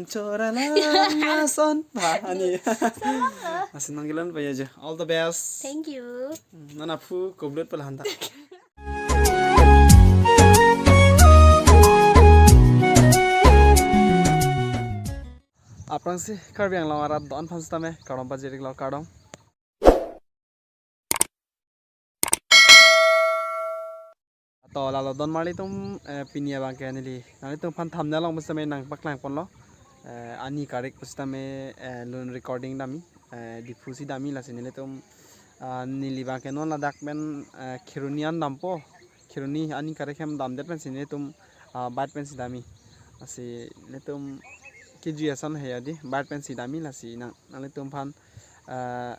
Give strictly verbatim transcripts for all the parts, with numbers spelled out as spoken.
Chora lang ason. Ba, ani. Salah. Asin nang gilan pa ya je. All the best. Thank you. Hmm, nana phu kublut pala hanta. Aphrangsi Karbi Anglong arat do-an aphan sitame kardom pajir-iklo, kardom. To lalo donmarli atum, eh, pini abangke neli nanglitum aphan thumbnail along pusitame nangpaklangponlo. Eh, ani karik pusitame, eh, lun recording damji, eh, Diphu si damji, lasi nelitum, ah, neli abangke non ladak pen, eh, Kheroni an dampo. Kheroni ani karik hem damdet pensi nelitum, ah, bike pensi damji. Lasi nelitum kejui ason he ya di, bike pensi damji, lasi nang, nanglitum aphan, ah,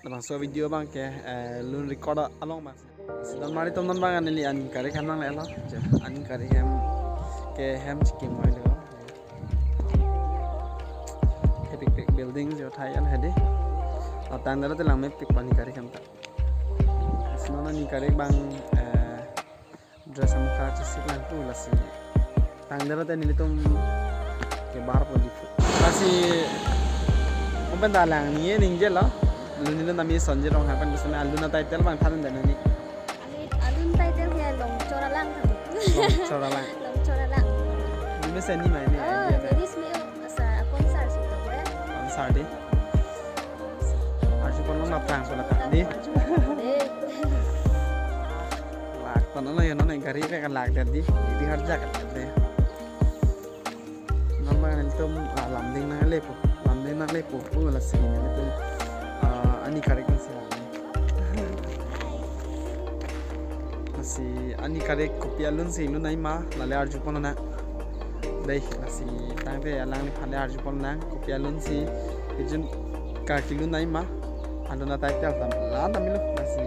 labangso video abangke, eh, lun record along abang. Lasi donmarli atum, non abang neli ani karik hem nanglelo. Je, ani karik hem ke hem chikim hoi lo. Hepikpik building jo thai an hedi. Atang dalo te langmepik ani karik hem ta. Lasi non ani karik abang, eh, dress amukha chesik lang tu, lasi tangdet lote nelitum kebarpo Diphu. Lasi open ta lang ni ningjelo. Lun nelitum nami Sonjit Ronghang pen pusitame alun atitle abang than dam ni. Alun, alun title ke Longchor Alang. Longchor Alang. Longchor Alang. Neli seni mai ni. Oh, idea ta. Jadi semi, oh, asa akon sar si to ya. Akon sar di. Arjuponlong, nang prang pula ta di. Arjuponlong. Lak tanlo ya, non gari ke kan lak di. Di harjak de. Non abang nelitum, ah, Lumding nanglepo. Lumding nanglepo. Pu lasi nelitum, ah, ani karik kan sila. Lasi ani karik kopi alun si lun nangji ma, lale arjupon nang. Dei, lasi tangte alangliphan le arjupon nang, kopi alun si ejun ka kelun nangji ma, alun atitle dam, la damlo, lasi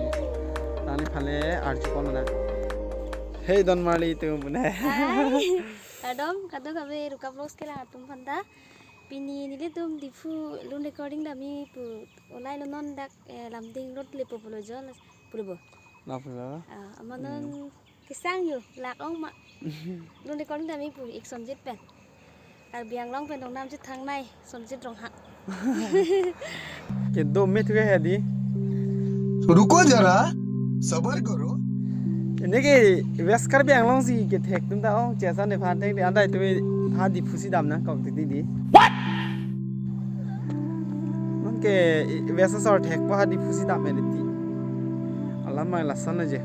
alangliphan le arjupon nang. Hey, donmarli atum, bune. Hi. Kardom, kardom kave Ruka Vlogs kelang atum aphanta. Pini nelitum Diphu lun recording damji pu, olai lo non dak, eh, Lumding road lepo pulo jo, las-, pulo bo. Lapu lo. Ah, amat non kesang yo, lak ong ma. Lun recording damji pu, ik Sonjit pen. Karbi Anglong pen dongnam chethang nai, Sonjit Ronghang. Kedo me thu ke hedi. रुको जरा, सबर करो। Neke West Karbi Anglong si kethek atum ta ong, chesa nephan thek di, andai tu ha Diphu si dam nangkok di di. What? Nonke West asor thekpo ha Diphu si dam e di. Alam mai lason aja.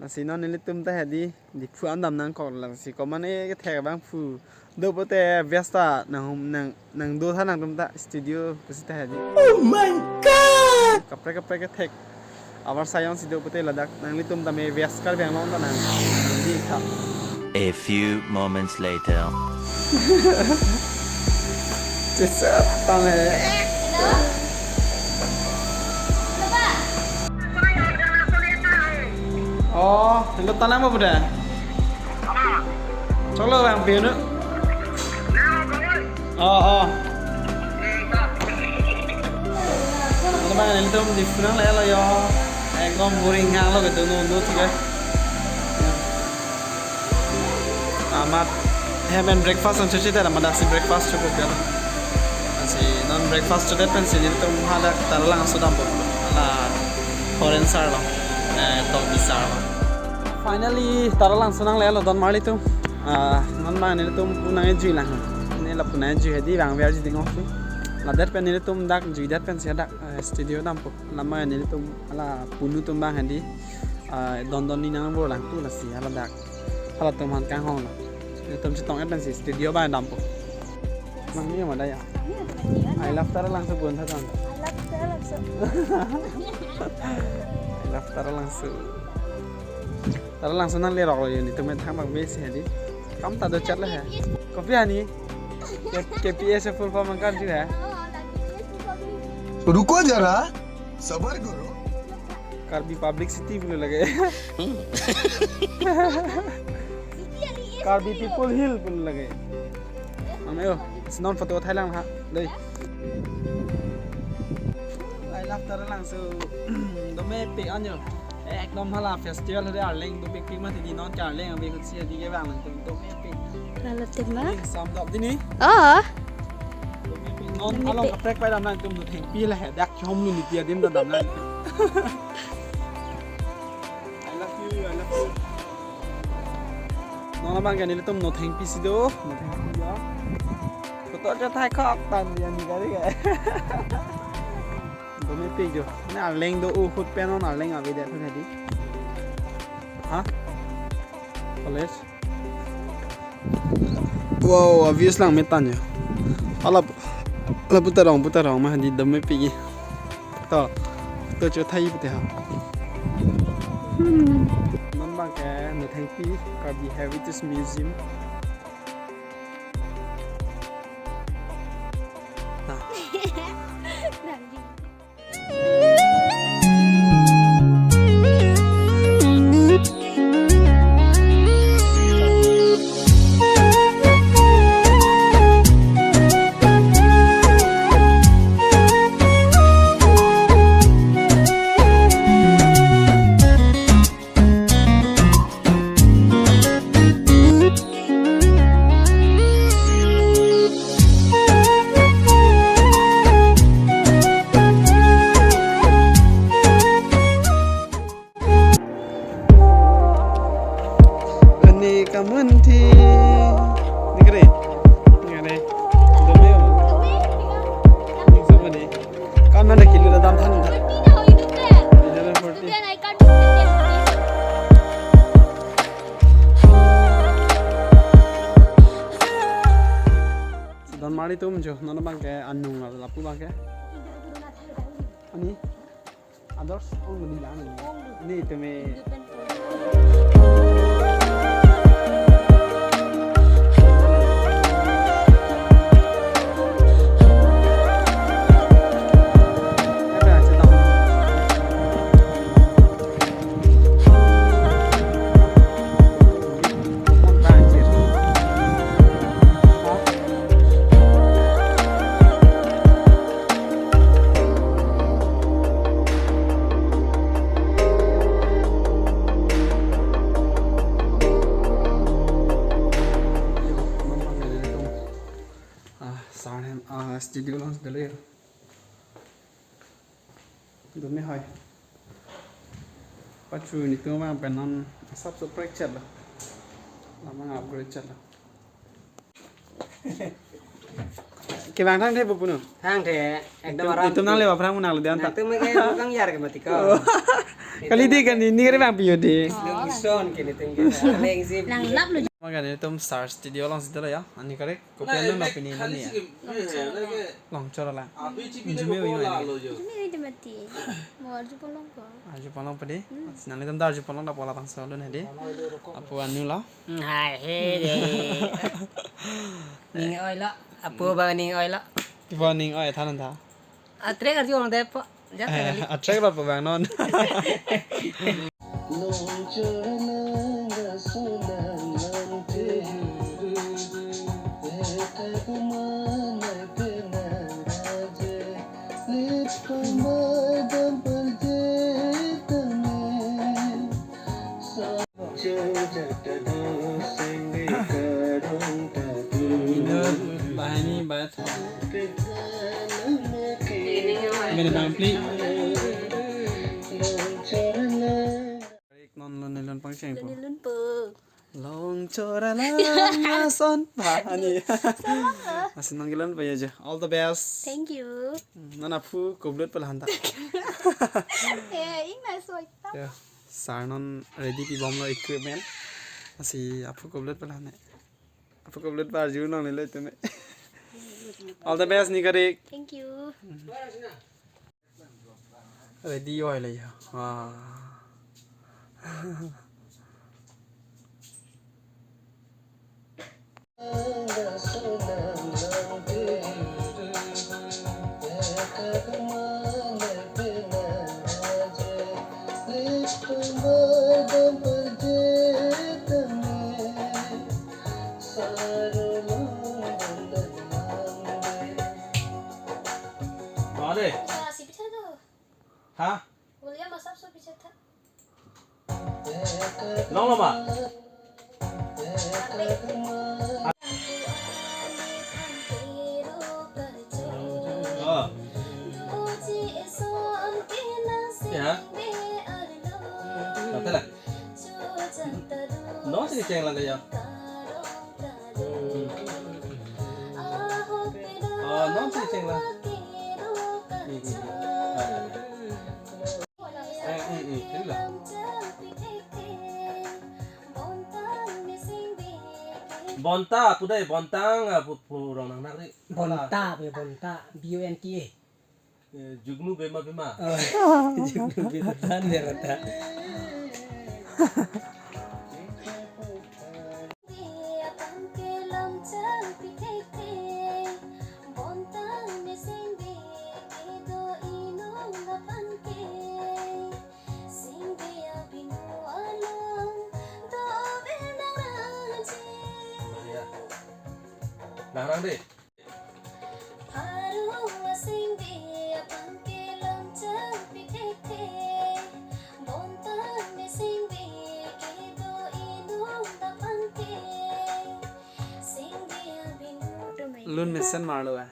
Lasi non nelitum ta hedi, Diphu an dam nangkok, lasi komane kethek abang phu do pute West ta nang hum nang, nang do tha nangtum ta studio pusi ta hedi. Oh my God! Kaprek kaprek kethek. Abar sayong si do pute ladak nanglitum tame West Karbi Anglong ta nang di tha. A few moments later. Chesa tame. Hello? Hello, Pak. Oh, hello, tanang ma buda? Choklo bang, piano. Oh, oh. Hello, bang, nelitum Diphu nanglelo yo. Ekdom boring hang lo gitu, no, no, tiga. Amat hem pen breakfast an choche ta, amat daksi breakfast chokok ya. Lasi non breakfast chodet pensi nelitum hadak Taralangso dampo. Hala foreign sar lo. Eh, Tokbi sar lo. Finally, Taralangso nanglelo donmarli atum. Ah, non ma nelitum pu nangjui lang. Ne lapu nangjui hedi bang ver jiding ofi. Ladet pen nelitum dak juidet pensi dak, eh, studio dampo. Lama nelitum hala punu atum bang hedi, ah, don don ni nang bor lang tu lasi hala dak. Halatum aphan kanghong lo. Nelitum chetong-et pensi studio abang dampo. Nangli ma da ya? I love Taralangso pun tha tang. I love Taralangso. I love Taralangso. Taralangso nanglerok lo yo, nelitum thang bang besi hedi. Kam ta do chat lo he. Kopi ani? K-, K P S full form angkar ju he. रुको जरा, सबर करो। Karbi Public City pulo lage. Karbi People Hill pulo lage. Mame o, sinon photo thailang ha. Dei. I love Taralangso. Dome pe anyo. Ekdom hala festival hore Arleng do pik pik mati di non ke Arleng ave kutsi di ke bang nangtum do pik pik. Lalu tema? Sam dap di ni. Oh. Do pik pik non Dam along pik. Kaprek pai dam nangtum do thengpi la he dak chom lu ni dia dim dam nang. I love you, I love you. Non abang ke nelitum no thengpi si do, no thengpi ya. Kotor cho thai khok tan dia ni kari ke. Do me pik jo. Ne Arleng do ahut pen non Arleng ave det hedi. Ha? College. Wow, obvious lang metan jo. Alap, alap putarong, putarong ma hedi do me pik. To, to cho thai pute ha. Non bang ke, no thengpi, Karbi Heritage Museum. Nah. Ani kamun thi. Ni kere. Ni kere. Dome. Ni sama ni. Kan mana kilo da dam than than. Eleven forty. Don mari tum jo, non bang ke anung lapu bang ke. Ani. Others only lang. Ni tumi. Ah, sir hem, ah, studio along dele. Dome hoi. Pachu nelitum abang pen non asap so prek chet lo. Lamang upgrade chet lo. Kevang thangthe pupu no? Thangthe, ekdom aram. Itum nangle aphrang nangle dian ta. Nangtum ke bang yar ke mati ko. Oh. Kali di kan ni kere bang piyo di. Slow motion ke nelitum ke. Lengsi. Nang lap lo. Makan nelitum sir studio along si dele ya. Ani kare kopi anu na pini nani ya. Longchor alam. Injumi wi mani. Injumi wi mati. Mo arju pon longpo. Arju pon longpo di. Hmm. Nelitum ta arju pon long ta pola bangso lo ne di. Apu anu lo. Hmm, hai, he, de. Ning oi lo. Apu ba ning oi lo. Kipu ning oi than tha. Atrek arju ong de po. Ja, eh, kali. Atrek lo po bang non. Inut, banghini, banghini. Gini bang pli. Non lun lun pangcheng po. Lun lun po. Longchor alam ason. Ba, ani. Salah. Asin nang lun po ya je. All the best. Thank you. Hmm, non aphu koblut pelan ta. Eh, ing na soi ta. Ya. Sir non ready pi bom lo equipment. Asi aphu koblut pelan ne. Aphu koblut ba arju nang nilo itum. All the best ni kare. Thank you. Ready oi le ya. Ah. Ade. Sa si picture tu. Ha? William masap so picture tha. Nong lo ma? Oh. Ya. Nang tela. Nongsi kecheng lang kayo. Oh, nongsi kecheng lang. Hmm, hmm, hmm. Ah, ya, ya. Eh, hmm, hmm. Itulah. Bonta, pu dei, bontang, ah, pu, pu rong nang nak ri. Bonta, pu bonta, B O N T A. Eh, jugnu bema bema. Oh, jugnu bema tan ya rata. Nang rang dei. Lun mesen marlo ah.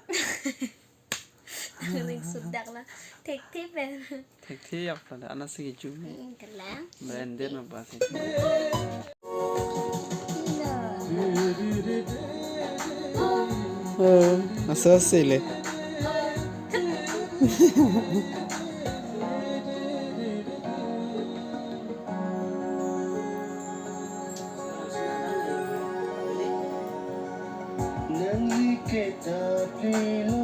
Ling sudak la. Thekthe pen. Thekthe yap la, anasi kejum. Hmm, kalang. Branded ma basi. Oh, masa sele. Nangli ketap lilo.